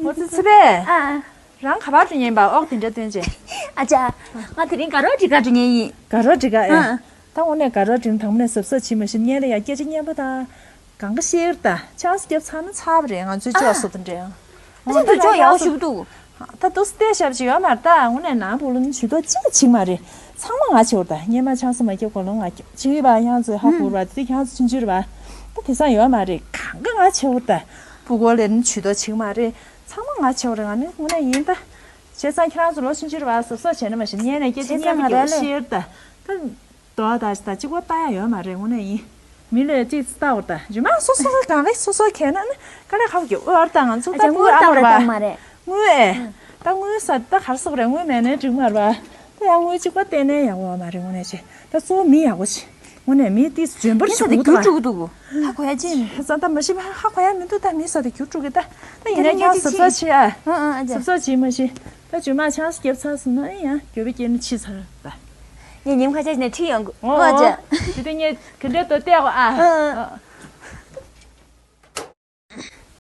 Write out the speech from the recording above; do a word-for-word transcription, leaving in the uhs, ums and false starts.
ཨོ་ཙི་ཙི་པས། ཨ། རང་ག་པར་འགྲོ་མཁན་ཡིན་པ། ཨོག་དེ་འདྲ་སྟོན་བྱས། ཨ་ཅག་ང་དེ་རིང་དགའ་རོགས་སྒྲིག་ག་འགྲོ་མཁན་ཡིན། དགའ་རོགས་སྒྲིག་ག་ཨེ། ཨ། ད་དངོས་གནས་དགའ་རོགས་སྒྲིག་ན་དང་པོ་ནས་གཟབ་གཟབ་བྱེད་མ་ཤེས་ཉན་རེ་ཡ་སྐད་ཆ་སྙན་པོ་དང་། གང་ག་བཤད་ཡོད་ད། ཆང་ས་བརྒྱབ་ཚར་ན་ཚར་བ་རེད། ང་ཚོའི་ཅོག་སོ་དང་འདྲ་ཡང་། ཨ་ཅག་འདུག་ཅོག་ཡག་པོ་ཞིག་འདུག་ད་དུ་སྟེ་ཞབས་ཅིག་ཡོད་མ་རེད་ད། དངོས་གནས་ནང་སྦུག་ལ་ནི་ཇུས་གཏོགས་གཅིག་བྱེད་མ་རེད། ཚང་མ་ང་བྱེད་འོར་ད། སྔོན་མ་ཆང་ས་མ་བརྒྱབ་གོང་ལ་ང་བྱེད་ཡོད་པ། ཡང་ཚོས་ཧ་གོ་ར་དེ་ཁྱང་ཚོ་ཆུང་ཆུང་ར་བ། ད་དེ་སང་ཡོད་མ་རེད། གང་ག་ང་བྱེད་འོར་ད། སྤུ་གོ་ལས་ནི་ཇུས་གཏོགས་བྱེད་མ་རེད། ཚང་མ་ང་བྱེད་འོར་རེད། ང་ནི་དངོས་གནས་ཡིན་ད། བྱས་ཙང་ཁྱེད་རང་ཚོ་ལོ་ཆུང་ཆུང་ར་བ་གཟབ་གཟབ་བྱས་ན་མ་གཞི་ཉན་ནས་སྐད་ཆ་བྱས་ཙང་སྙན་པོ་ང་ར་རྒྱག་ལས་ཤེས་ཡོད་ད། ད། དོ་ད་ད་གཅིག་པོ་ལྟ་ཡ་ཡོད་མ་རེད། དངོས་གནས་ཡིན། མི་ལས་ཅིག་ལྟ་འོར་ད་རྗེས་མ་སོ་སོ་གང་རེད། སོ་སོ་གས་ན་ནི་དཀའ་ལས་ཁག་པོ་གི་འོར་ད། ང་ཚོ་ད་ཨ་ཅག་དངུལ་ཨ་མ་རེད་ད། མ་རེད། དངུལ་ཨེ། ད་དངུལ་ས་ད་གར་སོག་རེད། དངུལ་མེད་ནས་འགྲིག་མ་རེད་པ། ད་ཡང་དངུལ་གཅིག་པོ་གཏན་ནས་ཡག་པོ་མ་རེད། དངོས་གནས་ཆེ་ད་གཙོ་བོ་མི་ཡག་པོ་ཆེ། དངོས་གནས་མི་ཏིས་འཇོན་པོར་མི་ས་ཞུ་དེ་གི་འདུག་གྱུར་ད། འགྲོ་གི་འདུག་ཧ་གོ་ཡ་ཅི་ཡིན། ད་ད་མ་ཤེས་པ་ཧ་གོ་ཡ་མི་འདུག་ད་མི་ས་དེ་གྱུར་འགྲོ་གི་ད། ད་ཡིན་ན་ད་ཀྱང་གཟབ་གཟབ་བྱེད་ཨ། ཨ་ཨ་ཨ་ཅག་གཟབ་གཟབ་བྱེད་མ་ཤེས། ད་རྗེས་མ་ཆང་ས་བརྒྱབ་ཚར་སོང་ན་ཡང་འགྱོད་པའི་སྐྱེ་ནི་ཕྱི་ཚར་ད། ངས་ཉིན་ཁ་ཆ་ཞིག་ནས་ཁྲིད་ཡོང་གི་ཨོ་ཨོ་ཨ་ཅག་དེ་དེ་ངས་ག་འདྲས་དོ་བལྟས་གོ་ཨ། ཨ་ཨ། ཨ།